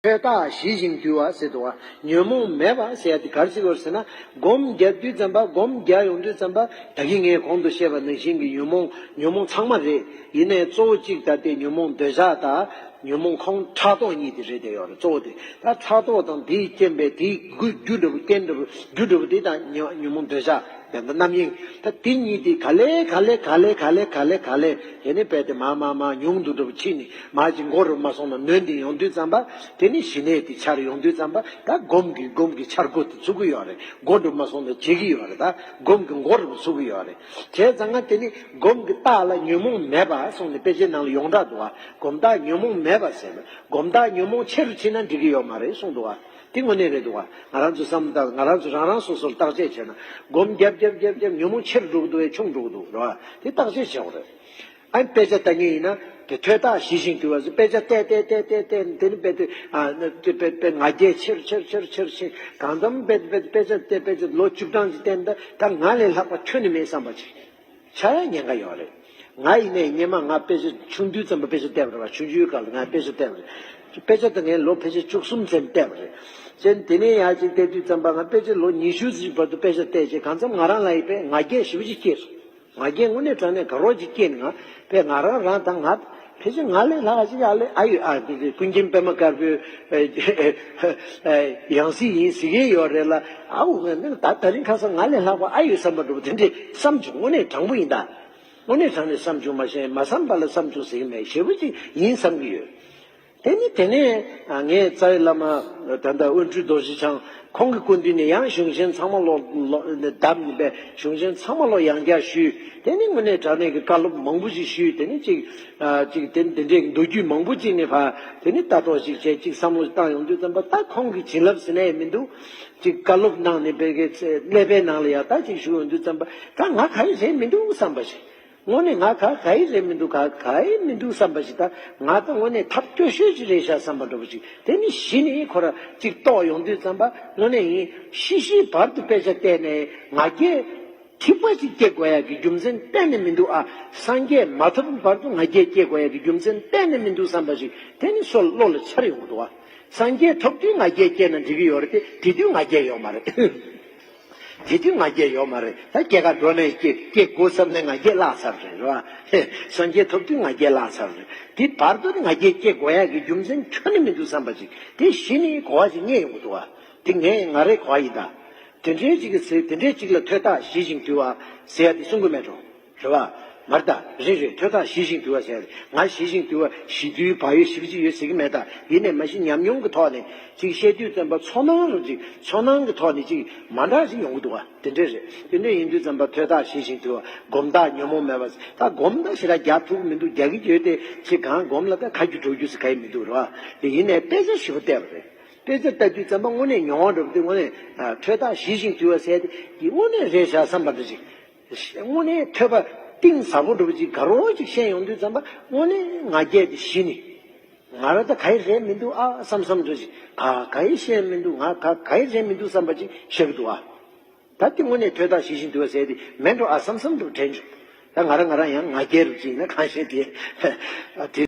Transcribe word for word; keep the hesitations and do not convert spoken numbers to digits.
ཐོས་རྟགས་ཞི་ཞིང་དུལ་བ་ཟེར་འདུག་བ། ཉོན་མོངས་མེད་པ་ཟེར་ཡ་དེ་ག་རེ་ཟེར་བ་རེད་ཟེར་ན། སྒོམ་བརྒྱབ་དུས་ཙམ་པ། སྒོམ་རྒྱག་ཡོང་དུས་ཙམ་པ། ད་གིན་ངས་གོང་དུ་བཤད་པ་ནང་བཞིན་གྱི་ཉོན་མོངས་ཉོན་མོངས་ཚང་མ་རེད། ཡིན་ནའི་གཙོ་བོ་གཅིག་ད་ལྟའི་ཉོན་མོངས་འདོད་ཆགས་དང་ཉོན་མོངས་ཁོང་ཕྲག་དོག་གཉིས་དེ་རེད་བསྡད་ཡོད་རེད། གཙོ་བོ་དེ་ད་ཕྲག་དོག་དང་དེའི་རྐྱེན་པས་དེའི་རྒྱུ་རྒྱུ་འདྲ་བོ་རྐྱེན་འདྲ་བོ་རྒྱུ་འདྲ་བོ་དེ་དང་ཉོན་ཉོན་མོངས་འདོད་ཆགས་དེ་འདྲ་རྣམ་གཡེང་། ད་དེ་གཉིས་དེ་ག་ལེ་ག་ལེ་ག་ལེ་ག་ལེ་ག་ལེ་ག་ལེ་དེ་ནས་རྦད་དེ་མར་མར་མར་ཉུང་དུ་འགྲོ་བ་ཕྱིན་ནས། མར་ཅིག་མགོ་རུ་མ་སོང་ན་ནོན་དེ་ཡོང་དུས་ཙམ་པ། དེ་ནས་ཞི་གནས་དེ་འཆར་ཡོང་དུས་ཙམ་པ། ད་སྒོམ་གྱི་སྒོམ་གྱི་འཆར་སྒོ་དེ་ཚུགས་ཀྱི་ཡོད་རེད། མགོ་རུ་མ་སོང་ན་བྱེད་ཀྱི་ཡོད་རེད། ད་སྒོམ་གྱི་མགོ་རུ་ཚུགས་ཀྱི་ཡོད་རེད། བྱས་ཙང་ང་དེ་ནི་སྒོམ་གྱི་རྟགས་ལ་ཉོན་མོངས་མེད་པ་གསུངས་ནས་དཔེ་ཆའི་ནང་ལ་ཡོངས་གྲགས་འདུག་བ། སྒོམ་རྟགས་ཉོན་མོངས་མེད་པ་ཟེར་ན། སྒོམ་རྟགས་ཉོན་མོངས་ཆེ་རུ་ཕྱིན་ན་འགྲིག་གི་ཡོད་མ་རེད་གསུངས་འདུག་བ། དེ་དངོས་གནས་རེད་འདུག་བ། ང་རང་ཚོ་བསམ་བློ་བཏང་། ང་རང་ཚོ་རང་རང་སོ་སོར་བརྟག་དཔྱད་བྱས་ན། སྒོམ་རྒྱབ་རྒྱབ་རྒྱབ་རྒྱབ་ཉོན་མོངས་ཆེ་རུ་འགྲོ་གི་འདུག་བས་ཆུང་རུ་འགྲོ་གི་འདུག་རེད་བ། དེ་བརྟག་དཔྱད་བྱེད་དགོས་རེད། ཨ་ནི་དཔེ་ཆ་ལྟ་མཁན་ཡིན་ན་དེ་ཐོས་རྟགས་ཞི་ཞིང་དུལ་བ་ཟེར། དཔེ་ཆ་བལྟས་བལྟས་བལྟས་བལྟས་བལྟས། དེ་ནི་དཔེ་དེ་ཨ་ནི་དེ་དཔེ་དཔེ་ང་རྒྱལ་ཆེ་རུ་ཆེ་རུ་ཆེ་རུ་ཆེ་རུ་ཕྱིན། གང་འཚམ་དཔེ་དཔེ་དཔེ་ཆ་བལྟས། དཔེ་ཆ་ལོ་བཅུ་གྲངས་ཅིག་བལྟས་ན། ད་ད་ང་ལས་ལྷག་པ་ཁྱོན་ནས་མེད་བསམ་པ་ཅིག་ཆགས་ཡ་ཉེན་ཁ་ཡོད་རེད། ང་ཡིན་ནའི་སྔོན་མ་ང་དཔེ་ཆ་ཆུང་དུས་ཙམ་པ་དཔེ་ཆ་བལྟས་པ་རེད་བ། ཆུང་ཆུང་སྐབས་ལ་ང་དཔེ་ཆ་བལྟས་པ་རེད། དཔེ་ཆ་ད་ངས་ལོ་ཕལ་ཆེར་བཅུ་གསུམ་ཙམ་བལྟས་པ་རེད། བྱས་ནས་དེ་ནས་ཡར་ཅིག་བལྟས་དུས་ཙམ་པ། ང་དཔེ་ཆ་ལོ་ཉི་ཤུ་ཙམ་བར་དུ་དཔེ་ཆ་བལྟས་བྱས། གང་འཚམ་ང་རང་ལ་ཡི་དཔེ་ང་རྒྱལ་ཞེ་པོ་ཅིག་སྐྱེས་སོང་། ང་རྒྱལ་དངོས་གནས་དྲང་གནས་དགའ་རབ་ཅིག་སྐྱེས་ནས། ང་དཔེ་ང་རང་རང་ད་ང་ཕལ་ཆེར་ང་ལས་ལྷག་ཅིག་ཨ་ལས་ཨ་ཡོད། ཨ་དེ་དེ་ཀུན་མཁྱེན་པད་མ་དཀར་པོའི་ཨེ་ཡང་སྲིད་ཡིན་ཟེར་གྱི་ཡོད་རེད་ལ། ཨའུ་ང་ནི་ད་ད་རིང་ཁ་སང་ང་ལས་ལྷག་པ་ཨ་ཡོད་བསམ་པ་འདྲ་པོ་དེ་འདྲས་བསམ་བྱུང་། དངོས་གནས་དྲང་པོ་ཡིན་ད། དངོས་གནས་དྲང་གནས་བསམ་བྱུང་མ་ཤེས། མ་བསམ་པ་ལ་བསམ་བྱུང་ཟེར་གྱི་མེད། ཞེ་པོ་ཅིག་ཡིན་བསམ་གྱི་ཡོད། དེ་ནི་དེ་ནས་ཨ་ངའི་རྩ་བའི་བླ་མ་ད་ལྟ་དབོན་སྤྲུལ་རྡོ་རྗེ་འཆང་། ཁོང་གི་སྐུ་མདུན་ནས་ཡང་གཞུང་ཆེན་ཚང་མ་ཀློག་ཀློག་བསྡམས་ནས་པས། གཞུང་ཆེན་ཚང་མ་ཀློག་ཡང་བསྐྱར་ཞུས། དེ་ནི་དངོས་གནས་དྲང་གནས་ཀྱི་བཀའ་སློབ་མང་པོ་ཞིག་ཞུས། དེ་ནི་ཅིག་ཨ་ཅིག་དེ་དེ་འདྲའི་མདོ་རྒྱུད་མང་པོ་ཅིག་ནས་ཕར་དེ་ནི་ལྟ་རྟོག་ཅིག་བྱས། ཅིག་བསམ་བློ་བཏང་ཡོང་དུས་ཙམ་པ། ད་ཁོང་གི་བྱིན་རླབས་ཟེར་ན་ཡང་མི་འདུག་ཅིག་བཀའ་སློབ་གནང་ནས་པས་ཀྱི་ཀླད་པའི་ནང་ལ་ཡང་ད་ཅིག་ཞུགས་ཡོང་དུས་ཙམ་པ། ད་ང་ག་ཡེ་རེད་མི་འདུག་བསམ་པ་ཞིག་དངོས་གནས་ང་ག་ག་ཡེ་རེད་མི་འདུག་ག་ག་ཡེ་མི་འདུག་བསམ་པ་ཞིག་ད་ང་ད་དངོས་གནས་ཐབས་སྐྱོ་ཤོས་ཅིག་རེད་ཤག་བསམ་པ་འདྲ་པོ་ཅིག་དེ་ནི་གཞི་ནས་ཁོ་ར་ཅིག་རྟོགས་ཡོང་དུས་ཙམ་པ། དངོས་གནས་ཡིན། ཤི་ཤི་བར་དུ་དཔེ་ཆ་བལྟས་ནས་ང་རྒྱལ་ཐིགས་པ་ཅིག་སྐྱེ་དགོས་ཡག་གི་རྒྱུ་མཚན་གཏན་ནས་མི་འདུག་ཨ། སངས་རྒྱས་མ་ཐོབ་བར་དུ་ང་རྒྱལ་སྐྱེ་དགོས་ཡག་གི་རྒྱུ་མཚན་གཏན་ནས་མི་འདུག་བསམ་པ་ཞིག་དེ་ནི་སོ་བློ་ལ་འཆར་ཡོང་གི་འདུག་ཨ། སངས་རྒྱས་ཐོབ་དུས་ང་རྒྱལ་སྐྱེས་ན་འགྲིག་གི་ཡོད་རེད་དེ། དེ་དུས་ང་རྒྱལ་ཡོད་མ་རེད། དེ་དུས་ང་རྒྱལ་ཡོད་མ་རེད། ད་སྐྱེ་ག་འགྲོ་ནས་སྐྱེ་སྐྱེ་དགོས་བསམ་ནས་ང་རྒྱལ་བརླག་ཚར་རེད། རེད་བ། སངས་རྒྱས་ཐོབ་དུས་ང་རྒྱལ་བརླག་ཚར་རེད། དེ་བར་དུ་ནི་ང་རྒྱལ་སྐྱེ་དགོས་ཡག་གི་རྒྱུ་མཚན་ཁྱོན་ནས་མི་འདུག་བསམ་པ་ཅིག་དེ་གཞི་ནས་གོ་བ་ཅིག་རྙེད་ཡོང་གི་འདུག་བ། དེ་ངས་ང་རའི་གོ་བ་ཡིན་ད། དེ་འདྲའི་ཅིག་གི་ཚེ་དེ་འདྲའི་ཅིག་ལ་ཐོས་རྟགས་ཞི་ཞིང་དུལ་བ་ཟེར་ཡ་དེ་གསུང་གི་མེད་འགྲོ། རེད་བ། མ་རེད་ད། རེད་རེད། ཐོས་རྟགས་ཞི་ཞིང་དུལ་བ་ཟེར་ཡ་དེ། ང་ཞི་ཞིང་དུལ་བ་ཞི་དུལ་བག་ཡོད་ཞི་བ་ཅིག་ཡོད་ཟེར་གི་མེད་ད། ཡིན་ནའི་མ་གཞི་ཉམས་མྱོང་གི་ཐོག་ནས་ཅིག་བཤད་དུས་ཙམ་པ་ཚོར་སྣང་རུ་ཅིག་ཚོར་སྣང་གི་ཐོག་ནས་ཅིག་མ་འདྲ་ཞིག་ཡོང་གི་འདུག་བ། དེ་འདྲས་རེད། དེ་འདྲས་ཡིན་དུས་ཙམ་པ་ཐོས་རྟགས་ཞི་ཞིང་དུལ་བ། སྒོམ་རྟགས་ཉོན་མོངས་མེད་པ། ད་སྒོམ་ད་ཞེ་དྲག་རྒྱག་ཐུབ་ཀྱི་མི་འདུག་རྒྱག་གི་ཡོད་དེ། ཅིག་གང་སྒོམ་ལ་ད་ཁ་རྒྱུ་གྲོ་རྒྱུ་ཟེར་ག་ཡི་མི་འདུག་རེད་བ། དེ་ཡིན་ནའི་དཔེ་ཆ་ཞིབ་པོ་བལྟས་པ་རེད། དཔེ་ཆ་ལྟ་དུས་ཙམ་པ་དངོས་གནས་མྱོང་བ་འདྲ་པོ་དེ། དངོས་གནས་ཨ་ཐོས་རྟགས་ཞི་ཞིང་དུལ་བ་ཟེར་དེ། དེ་དངོས་གནས་རེད་ཤག་བསམ་པ་འདྲ་ཅིག་དངོས་གནས་ཐོས་པ་གཏིང་ཟབ་པོ་འདྲ་པོ་ཅིག་དགའ་རབ་ཅིག་ཤེས་ཡོང་དུས་ཙམ་པ། དངོས་གནས་ང་རྒྱལ་དེ་ཞི་ནས། ང་རང་ད་ག་ཡི་རེད་མི་འདུག་ཨ་བསམ་བསམ་འདྲ་ཅིག་ག་ག་ཡི་ཤེས་མི་འདུག་ང་ག་ག་ཡི་རེད་མི་འདུག་བསམ་པ་ཅིག་ཤར་གི་འདུག་ཨ། ད་དེ་དངོས་གནས་ཐོས་རྟགས་ཞི་ཞིང་དུལ་བ་ཟེར་དེ་མིན་འགྲོ་ཨ་བསམ་བསམ་འདྲ་པོ་དྲན་བྱུང་། ད་ང་རང་ང་རང་ཡང་ང་རྒྱལ་རུ་ཅིག་ཡིན་ན་གང་ཤེས་དེ། ཨ་དེ།